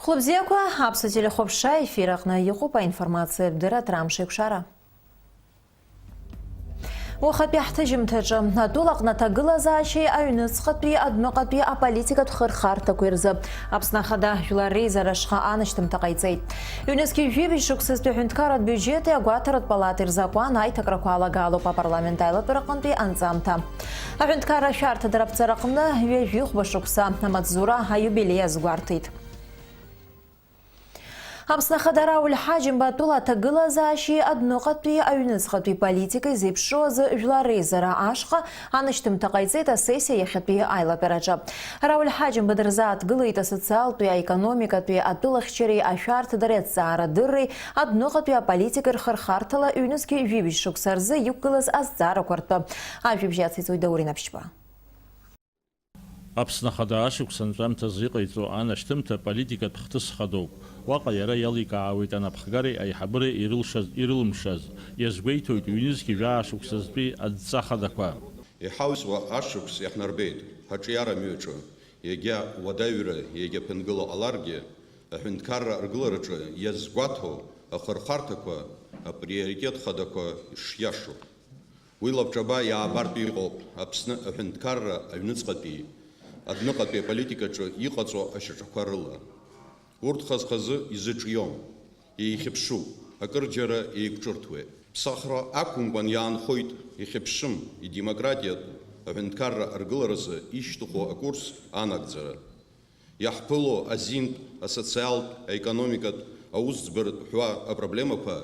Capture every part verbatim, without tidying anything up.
Хәлыбзиақәа, Аԥсуа телехәаԥшра ефир аҟны иҟоуп аинформациатә дырраҭара Амш еиқәшара. Уахатәи ҳҭыжьымҭаҿы, атәылаҟны аҭагылазаашьеи аҩныҵҟатәи адәныҟатәи аполитикатә хырхарҭақәеи рзы Аԥсны Ахада Жәлар Реизара ашҟа анашьҭымҭа ҟаиҵеит. Ҩнызқьи жәибжь шықәсазтәи аҳәынҭқарратә биуџьети агәаҭаратә палатеи рзакәан аиҭакрақәа алагалоуп апарламент аилатәара аҟынтәи анҵамҭа. Аҳәынҭқарра ашәарҭадара аԥҵараҟны ҩажәихәба шықәса амаҵзура аиубилеи азгәарҭеит. Аԥсны Ахада Рауль Ҳаџьымба атәыла аҭагылазаашьеи адәныҟатәи аҩныҵҟатәи политикеи зеиԥшроу азы Жәлар Реизара ашҟа анашьҭымҭа ҟаиҵеит асессиа иахьатәи аилатәараҿы. Рауль Ҳаџьымба дырзааҭгылеит асоциалтәи, аекономикатәи, атәылахьчареи ашәарҭадареи аҭҵаарадырреи адәныҟатәи аполитикеи рхырхарҭала ҩнызқьи жәибжь шықәса рзы иқәгылаз азҵаарақәа ртәы. Ажәабжь иациҵоит Даур Инаԥшьба. Аԥсны Ахада ашықәс анҵәамҭазы иҟаиҵо анашьҭымҭа политикатә хҭыс хадоуп. Уаҟа иара иаликаауеит анапхгареи аиҳабыреи ирылшаз, ирылымшаз. Иазгәеиҭоит ҩнызқьи жәаа шықәсазтәи адҵа хадақәа. Иҳауӡуа ашықәс иаҳнарбеит ҳаҿиара мҩаҿы, иагьа уадаҩра, иагьа ԥынгыла ҟаларгьы, аҳәынҭқарра аргылараҿы иазгәаҭоу ахырхарҭақәа априоритет хадақәа шиашоу. Уи лабҿаба иаабартә иҟоуп Аԥсны аҳәынҭқарра аҩныҵҟатәи, адәныҟатәи аполитикаҿы иҟаҵоу ашьаҿақәа рыла. Урҭ хаз-хазы изыҿиом, еихьыԥшуп, акырџьара еиқәҿырҭуеит. Ԥсахра ақәымкәан иаанхоит, ихьыԥшым, идемократиатә аҳәынҭқарра аргыларазы ишьҭыху акурс анагӡара. Иаҳԥыло азинтә, асоциалтә, аекономикатә, аусӡбаратә ҳәа апроблемақәа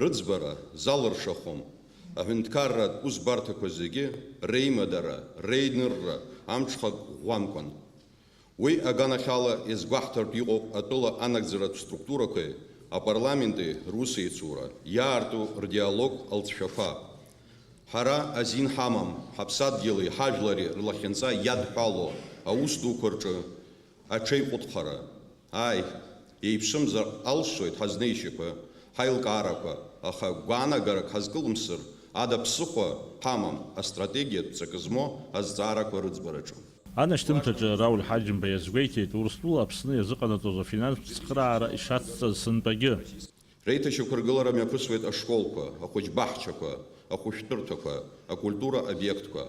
рыӡбара залыршахом аҳәынҭқарратә усбарҭақәа зегьы реимадара, реинырра амҽхак ӷәӷәамкәан. Уи аганахьала иазгәаҳҭартә иҟоуп атәыла анагӡаратә структурақәеи апарламенти русеицура иаарту рдиалог алҵшәақәа. Ҳара азин ҳамам, ҳаԥсадгьыли ҳажәлари рлахьынҵа иадҳәало аус дуқәа рҿы аҽеиҟәыҭхара. Ааи, еиԥшымзар алшоит ҳазнеишьақәа, ҳаилкаарақәа, аха гәаанагарак ҳазкылымсыр ада ԥсыхәа ҳамам астратегиатә ҵакы змоу азҵаарақәа рыӡбараҿы. Анашьҭымҭаҿы Рауль Ҳаџьымба иазгәеиҭеит, Урыстәыла Аԥсны иазыҟанаҵоз афинанстә цхыраара ишацҵаз сынтәагьы. Реиҭашьақәыргылара мҩаԥысуеит ашколқәа, ахәыҷбаҳчақәа, ахәышәтәырҭақәа, акультура обиектқәа.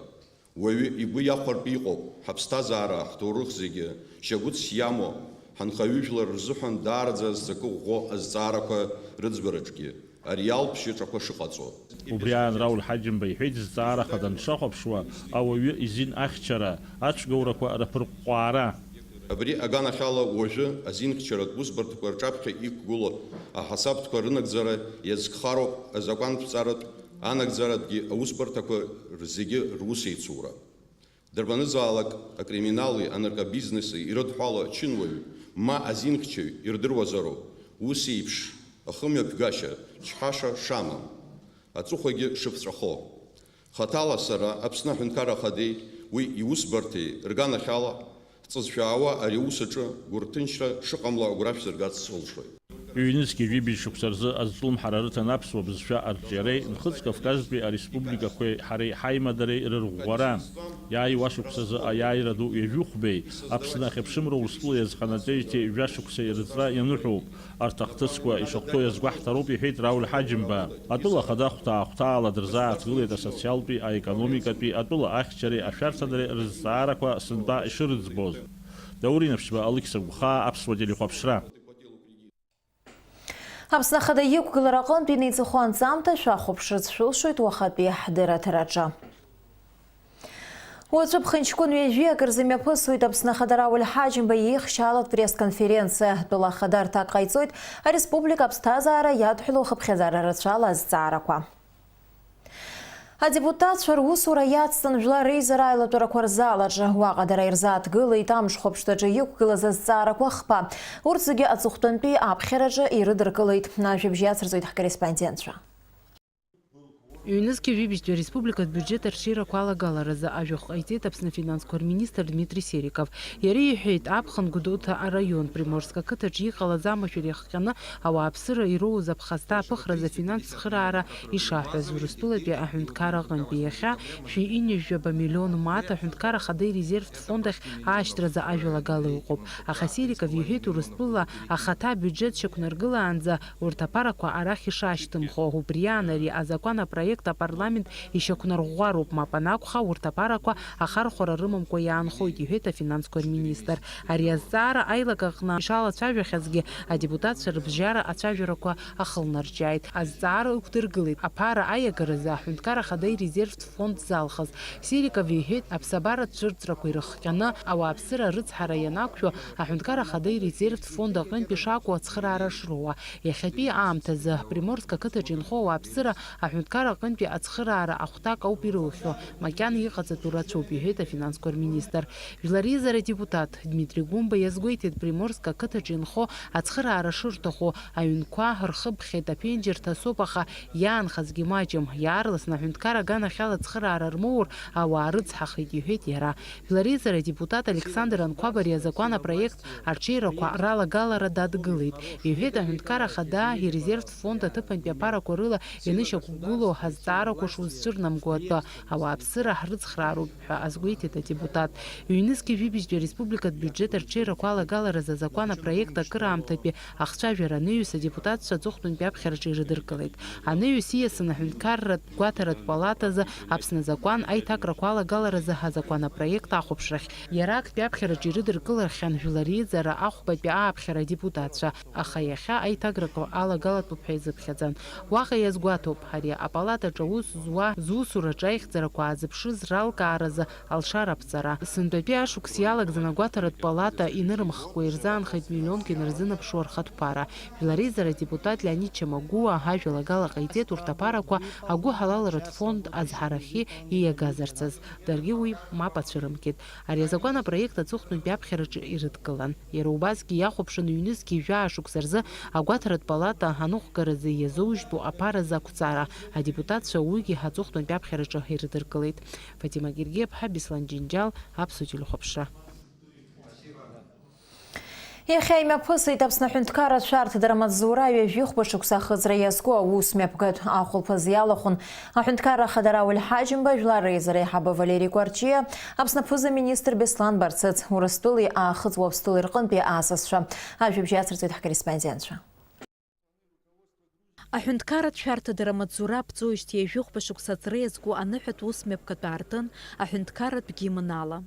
Уаҩы игәы иахәартә иҟоуп, ҳаԥсҭазаара, ҳҭоурых зегьы шьагәыҭс иамоу, ҳанхаҩыжәлар рзыҳәан даараӡа зҵакы ӷәӷәоу азҵаарақәа рыӡбараҿгьы ари ауп шьаҿақәа шыҟаҵо. Убри аан Рауль Ҳаџьымба иҳәеит, зҵаара хада дшахәаԥшуа, ауаҩы изин ахьчара, ацәгьоурақәа рыԥырҟәҟәаара. Абри аганахьала уажәы азинхьчаратә усбарҭақәа рҿаԥхьа иқәгылоу аҳасабтәқәа рынагӡара иазкхароуп азакәанԥҵаратә анагӡаратәгьы аусбарҭақәа зегьы русеицура. Дарбанызаалак акриминали анаркобизнеси ирыдҳәало ачынуаҩ ма азинхьчаҩ ирдыруазароуп ус еиԥш ахымҩаԥгашьа чҳаша шамам. Аҵыхәагьы шыԥҵәахо. Хаҭала сара Аԥсны Аҳәынҭқарра Ахадеи уи иусбарҭеи рганахьала ҳҵызшәаауа ари аус аҿы гәырҭынчра шыҟамло агәра шәзыргарц сылшоит. Ҩнызқьи жәибжь шықәса рзы азҿлымҳара рыҭан аԥсуа бызшәа арҿиареи Нхыҵ Кавказтәи ареспубликақәеи ҳареи ҳаимадареи рырӷәӷәара. Иааиуа шықәсазы аиааира ду ҩажәихәбеи Аԥсны ахьыԥшымра Урыстәыла иазҟанаҵеижьҭеи жәа шықәсеи рыҵра ианыҳәоуп. Арҭ ахҭысқәа ишахәҭоу иазгәаҳҭароуп, иҳәеит Рауль Ҳаџьымба. Атәыла ахада хәҭаа-хәҭаала дырзааҭгылеит асоциалтәи, аекономикатәи, атәыла ахьчареи ашәарҭадареи рызҵаарақәа сынтәа ишырыӡбоз. Даур Инаԥшьба, Алықьса Гәхаа, Аԥсуа телехәаԥшра. Аԥсны Ахада иқәгылара аҟынтә инеиҵыху анҵамҭа шәахәаԥшырц шәылшоит уахатәи ҳдырраҭараҿы. Уаҵәы ԥхынҷкәын ҩажәи акыр зымҩаԥысуеит Аԥсны Ахада Рауль Ҳаџьымба ихьчалатә пресс-конференциа. Тәыла ахада рҭак ҟаиҵоит ареспублика аԥсҭазаара иадҳәалоу ахыԥхьаӡара рацәала азҵаарақәа. Адепутатцәа русура иацҵан Жәлар Реизара аилатәарақәа рзал аҿы. Уаҟа дара ирзааҭгылеит амш хәаԥшҭаҿы иқәгылаз азҵаарақәа хԥа. Урҭ зегьы аҵыхәтәантәи аԥхьараҿы ирыдыркылеит. Ажәабжь иацырҵоит ҳкорреспондентцәа. Ҩнызқьи жәибжьтәи ареспубликатә биуџьет арҽеирақәа алагаларазы ажәахә ҟаиҵеит Аԥсны афинансқәа рминистр Дмитри Сериков. Иара иҳәеит, аԥхын Гәдоуҭа араион Приморск ақыҭаҿы иҟалаз амашәыр иахҟьаны ауааԥсыра ироуз аԥхасҭа аԥыхразы афинанстә цхыраара ишаҳәаз Урыстәылатәи аҳәынҭқар аҟынтәи. Иахьа шәи ҩынҩажәаба миллион мааҭ аҳәынҭқар ахада ирезервтә фонд ахь аашьҭразы ажәалагала иҟоуп. Аха Сериков иҳәеит, Урыстәыла ахаҭа абиуџьет шьақәнаргылаанӡа урҭ аԥарақәа арахь ишаашьҭымхуа. Убри аан ари азакәан апроект апарламент ишьақәнарӷәӷәароуп, мап анакәха, урҭ аԥарақәа ахархәара рымамкәа иаанхоит, иҳәеит афинансқәа рминистр. Ари азҵаара аилак аҟны ишалацәажәахьазгьы, адепутатцәа рыбжьара ацәажәарақәа ахылнарҿиааит. Азҵаара ықәдыргылеит аԥара аиагаразы аҳәынҭқар ахада ирезервтә фонд залхыз. Сериков иҳәеит, аԥсабаратә цәырҵрақәа ирыхҟьаны ауааԥсыра арыцҳара ианақәшәо, аҳәынҭқар ахада ирезервтә фонд аҟынтә ишакәу ацхыраара шроуа. Иахьатәи аамҭазы Приморск ақыҭаҿы инхо ауааԥсыра аҳәынҭқар аҟынтәи ацхыраара ахәҭак ауп ирылхьо, макьана иҟаҵатәу рацәоуп, иҳәеит афинансқәа рминистр. Жәлар реизара адепутат Дмитри Гәымба иазгәеиҭеит, Приморск ақыҭаҿы инхо ацхыраара шырҭаху аҩнқәа рхыбхьеит, аԥенџьырҭа соуп, аха иаанхазгьы маҷым. Иаарласны аҳәынҭқар аганахьала ацхыраара рмоур, ауаа рыцҳахеит, иҳәеит иара. Жәлар реизара адепутат Александр Анқәаб ари азакәан апроект арҽеирақәа ралагалара дадгылеит. Иҳәеит, аҳәынҭқар ахада ирезервтә фонд аҭыԥантәи аԥарақәа рыла ианышьақәгылоу ҳазҵаарақәа шузцәырнамго атәы, ауааԥсыра ҳрыцхраароуп ҳәа азгәеиҭеит адепутат. Ҩнызқьи жәибжьтәи ареспубликатә биуџьет арҽеираҟәалагаларазы азакәан апроект акыраамҭатәи ахцәажәара анаҩс адепутатцәа аҵыхәтәантәи аԥхьараҿы ирыдыркылеит. Анаҩс ииасны аҳәынҭқарратә гәаҭаратә палатазы Аԥсны азакәан аиҭакрақәа алагаларазы азакәан апроект ахәаԥшрахь иара актәи аԥхьараҿы ирыдыркылахьан Жәлар реизара ахәбатәи ааԥхьара адепутатцәа, аха иахьа аиҭакрақәа алагалатәуп ҳәа изыԥхьаӡан. Уаҟа иазгәаҭоуп, ари апалатаҿы аус зуа, зусураҿы аихьӡарақәа аазыԥшыз ралкааразы алшара аԥҵара. Сынтәатәи ашықәс иалагӡаны агәаҭаратә палата инырымхкәа ирзаанхеит миллионк инарзынаԥшуа рхатә ԥара. Жәлар реизара адепутат Леонид Чамагәуа ажәалагала ҟаиҵеит урҭ аԥарақәа агәыҳалалратә фонд азҳарахьы ииагазарц азы. Даргьы уи мап ацәырымкит. Ари азакәан апроект аҵыхәтәантәи аԥхьараҿы ирыдкылан. Иара убасгьы иахәаԥшын ҩнызқьи жәаа шықәса рзы агәаҭаратә палата аныҟәгаразы иазоужьтәу аԥаразы ақәҵара, адепутатцәа уигьы аҵыхәтәантәи аԥхьараҿы ирыдыркылеит. Фатима Гергиаԥҳа, Беслан Џьынџьал, Аԥсуа телехәаԥшра. Иахьа имҩаԥысит Аԥсны аҳәынҭқарратә шәарҭадара амаҵзура ҩажәихәба шықәса ахыҵра иазку аус мҩаԥгатә ахәылԥаз иалахәын аҳәынҭқарра ахада Рауль Ҳаџьымба, Жәлар реизара аиҳабы Валери Кәарҷиа, Аԥсны аԥыза-министр Беслан Барцыц, Урыстәылеи Аахыҵ Уаԥстәылеи рҟынтәи асасцәа. Ажәабжь иацырҵоит ҳкорреспондентцәа. Аҳәынҭқарратә шәарҭадара амаҵзура аԥҵоижьҭеи ҩажәихәба шықәса аҵра иазку аныҳәатә ус мҩаԥгатә аартын аҳәынҭқарратә гимн ала.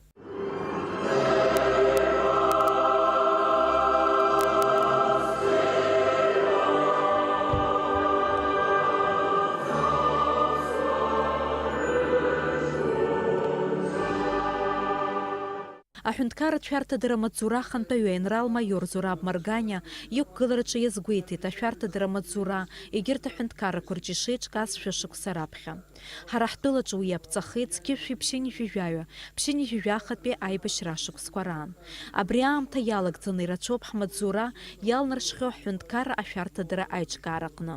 Аҳәынҭқарратә шәарҭадара амаҵзура ахантәаҩы аинрал-маиор Зураб Марганиа иқәгылараҿы иазгәеиҭеит, ашәарҭадара амаҵзура егьырҭ аҳәынҭқаррақәа рҿы ишеиҿкааз шәышықәса раԥхьа. Ҳара ҳтәылаҿы уи иаԥҵахеит зқьышәи ԥшьынҩажәи жәаҩа, ԥшьынҩажәи жәахатәи аибашьра ашықәсқәа раан. Абри аамҭа иалагӡаны ирацәоуп ҳмаҵзура иалнаршьхьоу аҳәынҭқарра ашәарҭадара аиҿкаараҟны.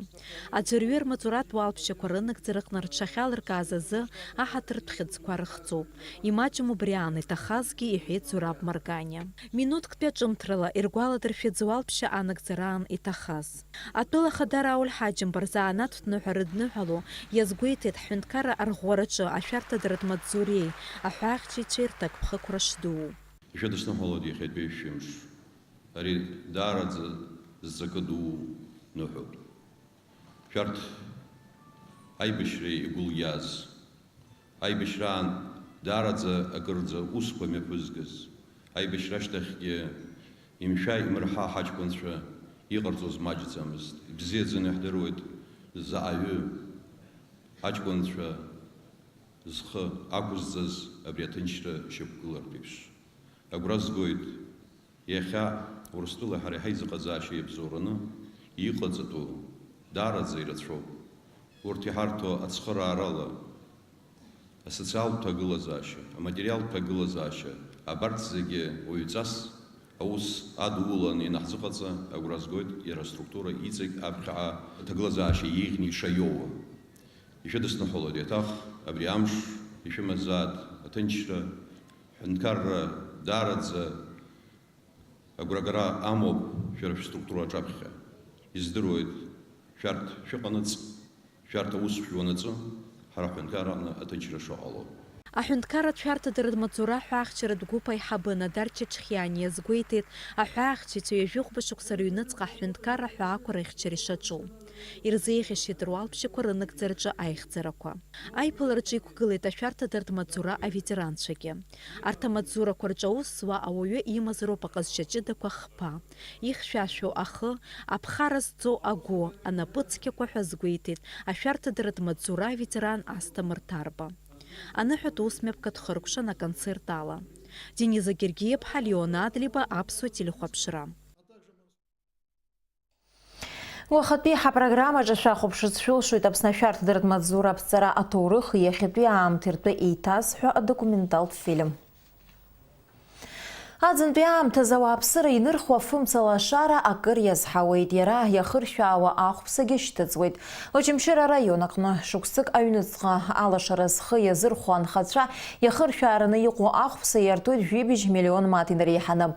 Аӡәырҩы рмаҵуратә уалԥшьақәа рынагӡараҟны рҽахьалыркааз азы аҳаҭыртә хьыӡқәа рыхҵоуп. Имаҷым убри аан иҭахазгьы, иҳәеит Зураб Марганиа. Минуҭктәи аҿымҭрала иргәаладыршәеит зуалԥшьа анагӡараан иҭахаз. Атәыла ахада Рауль Ҳаџьымба рзанааҭтә ныҳәа рыдныҳәало иазгәеиҭеит ҳҳәынҭқарра арӷәӷәараҿы ашәарҭадаратә маҵзуреи аҳәаахьчаҩцәеи рҭакԥхықәра шдуу. Ишәыдысныҳәалоит иахьатәи шәымш. Ари даараӡа зҵакы дуу ныҳәоуп. Шәарҭ аибашьреи игәылиааз, аибашьраан даараӡа акырӡа усқәа мҩаԥызгаз, аибашьра ашьҭахьгьы имшәа-имырҳа ҳаҷкәынцәа иҟарҵоз маҷӡамызт. Ибзиаӡаны иаҳдыруеит заҟаҩы аҷкәынцәа зхы ақәызҵаз абри аҭынчра шьақәгылартә еиԥш. Агәра згоит, иахьа Урыстәылеи ҳареи ҳаизыҟазаашьа иабзоураны иҟаҵатәу даараӡа ирацәоуп. Урҭ иҳарҭо ацхыраарала, асоциалтә ҭагылазаашьа, аматериалтә ҭагылазаашьа, абарҭ зегьы уаҩҵас аус адулан ианаҳзыҟаҵа, агәра згоит иара аструктура иҵегь аԥхьаҟа аҭагылазаашьа еиӷьны ишаиоуа. Ишәыдысныҳәалоит еиҭах абри амш, ишәымазааит аҭынчра, ҳәынҭқарра даараӡа агәрагара амоуп шәара шәструктура аҿаԥхьа. Издыруеит, шәарҭ шәыҟанаҵ, шәарҭ аус шәуанаҵы, ҳара ҳҳәынҭқарраҟны аҭынчра шыҟало. Аҳәынҭқарратә шәарҭадаратә маҵзура аҳәаахьчаратә гәыԥ аиҳабы Надар Чачхиани иазгәеиҭеит, аҳәаахьчаҩцәа ҩажәихәба шықәса рыҩныҵҟа аҳәынҭқарра ҳәа ақәра ихьчара ишаҿу. Ирзеиӷьасшьеит руалԥшьақәа рынагӡараҿы аихьӡарақәа. Аиԥылараҿы иқәгылеит ашәарҭадаратә маҵзура аветеранцәагьы. Арҭ амаҵзурақәа рҿы аус зуа ауаҩы имазароуп аҟазшьа ҷыдақәа хԥа, ихьшәашәоу ахы, аԥхара зҵоу агәы, анапы цқьақәа ҳәа азгәеиҭеит ашәарҭадаратә маҵзура аветеран Асҭамыр Ҭарба. Аныҳәатә усмҩаԥгатә хыркәшан аконцерт ала. Дениза Гергиаԥҳа, Леон Адлеиба, Аԥсуа телехәаԥшра. Уахатәи ҳапрограммаҿы шәахәаԥшырц шәылшоит Аԥсны ашәарҭадаратә маҵзура аԥҵара аҭоурых, иахьатәи аамҭеи ртәы еиҭазҳәо адокументалтә фильм. Аӡынтәи аамҭазы ауааԥсыра инырхуа афымца лашара акыр иазҳауеит, иара иахыршәаауа ахәԥсагьы шьҭыҵуеит. Очамчыра араион аҟны шықәсык аҩныҵҟа алашара зхы иазырхәо анхацәа иахыршәаараны иҟоу ахәԥса иарҭоит жәибжь миллион мааҭ инареиҳаны.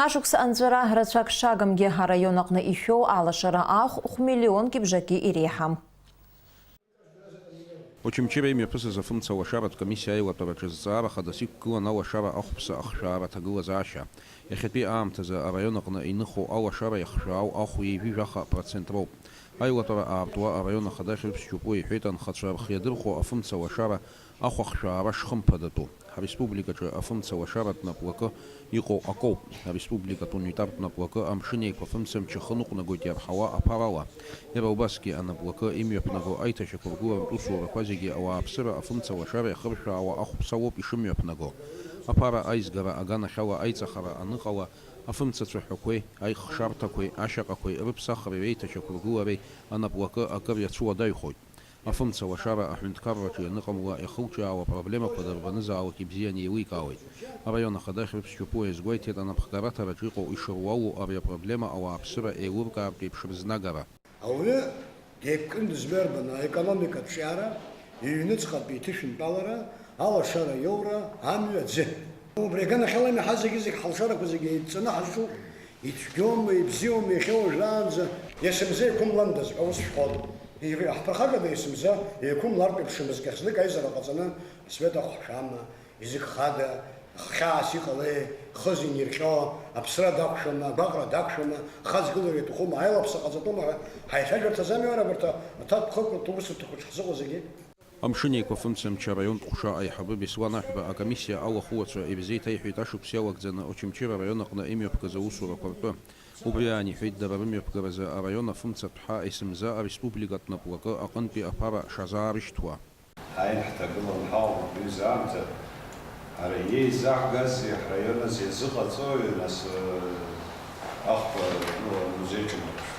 Ашықәс анҵәара рацәак шагамгьы араион аҟны ишәоу алашара ахә хә-миллионки бжаки иреиҳам. Очамчыра имҩаԥысыз афымца лашаратә комиссиа аилатәараҿы зҵаара хадас иқәгылан алашара ахәԥса ахшәаара аҭагылазаашьа. Иахьатәи аамҭазы араион аҟны иныхоу алашара иахшәаау ахә ҩажәи жәаха процент роуп. Аилатәара аартуа араион ахада Хьрыԥс Џьопуа иҳәеит анхацәа рхы иадырхәо афымца лашара ахә ахшәаара шхымԥадатәу. Ҳареспубликаҿы афымца лашаратә наплакы иҟоу акоуп. Ареспубликатә унитартә наплакы амшын еиқәа фымца мчы ахы ныҟәнагоит иарҳауа аԥарала. Иара убасгьы анаплакы имҩаԥнаго аиҭашьақәыргыларатә усурақәа зегьы ауааԥсыра афымца лашара иахыршәаауа ахәԥса лоуп ишымҩаԥнаго. Аԥара аизгара аганахьала аиҵахара аныҟала, афымца цәаҳәақәеи, аихшарҭақәеи, ашьаҟақәеи рыԥсахреи реиҭашьақәыргылареи анаплакы акыр иацәуадаҩхоит. Афымца лашара аҳәынҭқарраҿы ианыҟамла, иахылҿиаауа апроблемақәа дарбанызаалак ибзианы еиликаауеит. Араион ахада Хьрыԥс Џьопуа иазгәеиҭеит анапхгараҭараҿы иҟоу ишыруалу ари апроблема ауааԥсыра еилыркаартә еиԥш рызнагара. Ауаҩы деиқәкны дызбо иарбану? Аекономикатә ҿиара, иҩныҵҟатәи иҭышәынтәалара, алашара иоура, амҩа, аӡы. Убри аганахьала ами ҳа зегьы-зегь ҳалшарақәа зегьы еидҵаны ҳазҿу. Ицәгьоума, ибзиоума, иахьа уажәраанӡа есымза еиқәымландаз ҳәа ус шәҳәон. Ир-, ҳԥырхагада есымза еиқәымлартә еиԥшымызгьы, знык аизара ҟаҵаны асвет ахә ҳшәама, изықәхада, хьаас иҟалеи, хыз инирҟьо, аԥсра дақәшәама, агәаҟра дақәшәама, хазгылара иаҭахума, аилаԥса ҟаҵатәума ҳәа ҳаицәажәарҭазами уара абарҭ аҭакԥхықәрҭ аусурҭақәа шҳзыҟоу зегьы? Амшын Еиқәа фымца мчы араионтә ҟәша аиҳабы Беслан Аҳәба акомиссиа алахәыцәа ирзеиҭеиҳәеит ашықәс иалагӡаны Очамчыра араион аҟны имҩаԥгаз аусурақәа ртәы. Убри аан иҳәеит дара рымҩаԥгаразы араион афымцатә ҳа есымза ареспубликатә наплакы аҟынтәи аԥара шазаарышьҭуа. Ҳаин ҳҭагылан ҳауп убри изы аамҭа. Ҳара иеизаҳгазеи, ҳраион азы иазыҟаҵои, нас, ахәба, ну, амузеи ҿынаԥшуа.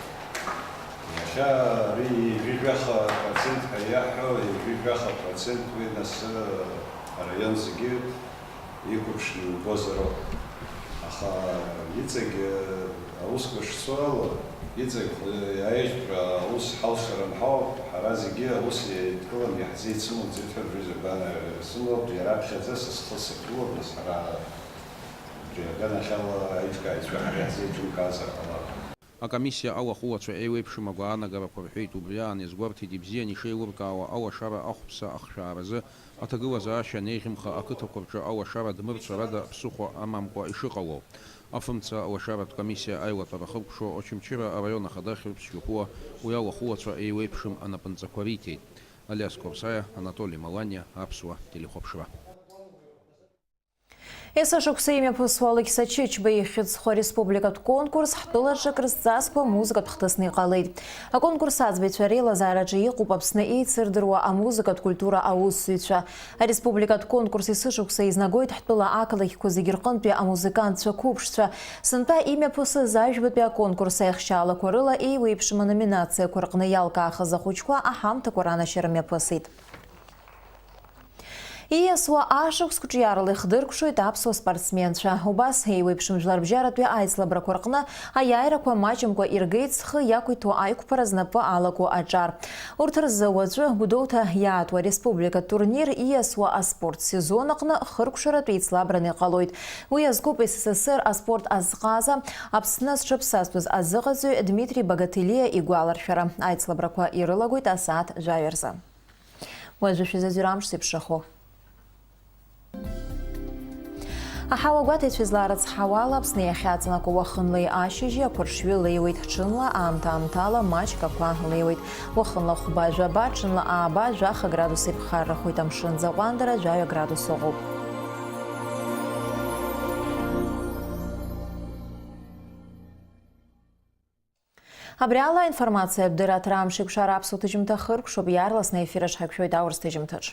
Иахьа ари ҩажәи жәаха процент ҳәа иаҳҳәо, ҩажәи жәаха процент уи, нас, араион зегьы иқәыԥшны иубозароуп. Аха иҵегь, аусқәа шцо ала, иҵегь аиӷьтәра аус ҳалшаран ҳауп, ҳара зегьы аус еидкыланы иаҳзеицымлаӡеит ҳәа рҩыза гәаанагара сымоуп, иара аԥхьаӡа са схы сықәгылоуп, нас ҳара убри аганахьала аиҿкааҩцәа ҳара иаҳзеиҿымкаазар ҟалап. Акомиссиа алахәылацәа еиуеиԥшым агәаанагарақәа рҳәеит, убри аан иазгәарҭеит ибзиан ишеилыркаауа алашара ахәԥса ахшәааразы аҭагылазаашьа анеиӷьымха ақыҭақәа рҿы алашара дмырцәарада ԥсыхәа амамкәа ишыҟало. Афымца лашаратә комиссиа аилатәара ахыркәшо Очамчыра араион ахада Хьрыԥс Џьопуа уи алахәылацәа еиуеиԥшым анапынҵақәа риҭеит. Алиас Қәарсаиа, Анатоли Маланиа, Аԥсуа телехәаԥшра. Есышықәса имҩаԥысуа Алықьса Чычба ихьӡ зху ареспубликатә конкурс ҳтәылаҿы Крызҵазкуа музыкатә хҭысны иҟалеит. Аконкурс аӡбаҩцәа реилазаараҿы иҟоуп Аԥсны еицырдыруа амузыкатә культура аусзуҩцәа. Ареспубликатә конкурс есышықәса изнагоит ҳтәыла ақалақьқәа зегьы рҟынтәи амузыкантцәа қәыԥшцәа. Сынтәа имҩаԥысыз ажәбатәи аконкурс аихшьаалақәа рыла еиуеиԥшым аноминациақәа рҟны иалкаахаз ахәыҷқәа аҳамҭақәа ранашьара мҩаԥысит. Ииасуа ашықәс қәҿиарала ихдыркәшоит аԥсуа спортсменцәа. Убас, еиуеиԥшым жәларбжьаратәи аицлабрақәа рҟны аиааирақәа маҷымкәа иргеит зхы иақәиҭу аиқәԥара знапы алаку аҿар. Урҭ рзы уаҵәы Гәдоуҭа иаатуа ареспубликатә турнир ииасуа аспорт сезон аҟны хыркәшаратә еицлабраны иҟалоит. Уи азкуп С С С Р аспорт азҟаза, Аԥсны зҽаԥсазтәыз азыҟаҵаҩ Дмитри Багателиа игәаларшәара. Аицлабрақәа ирылагоит асааҭ жәаҩа рзы. Уажәы шәзаӡәыр амш зеиԥшрахо. Аҳауа гәаҭеицәа излаарыцҳауала, Аԥсны иахьаҵанакуа уахынлеи ашьыжьи ақәыршҩы леиуеит, ҽынла аамҭа-аамҭала маҷк ақәа леиуеит. Уахынла хәба-жәаба, ҽынла ааба-жәаха градус еиԥхаррахоит, амшын ӡаҟәандара жәаҩа градус ыҟоуп. Абри ала аинформациатә дырраҭара Амшеиқәшара аԥсуа ҭыжьымҭа хыркәшоуп, иаарласны аефир аҿы ҳаиқәшәоит аурыс ҭыжьымҭаҿ.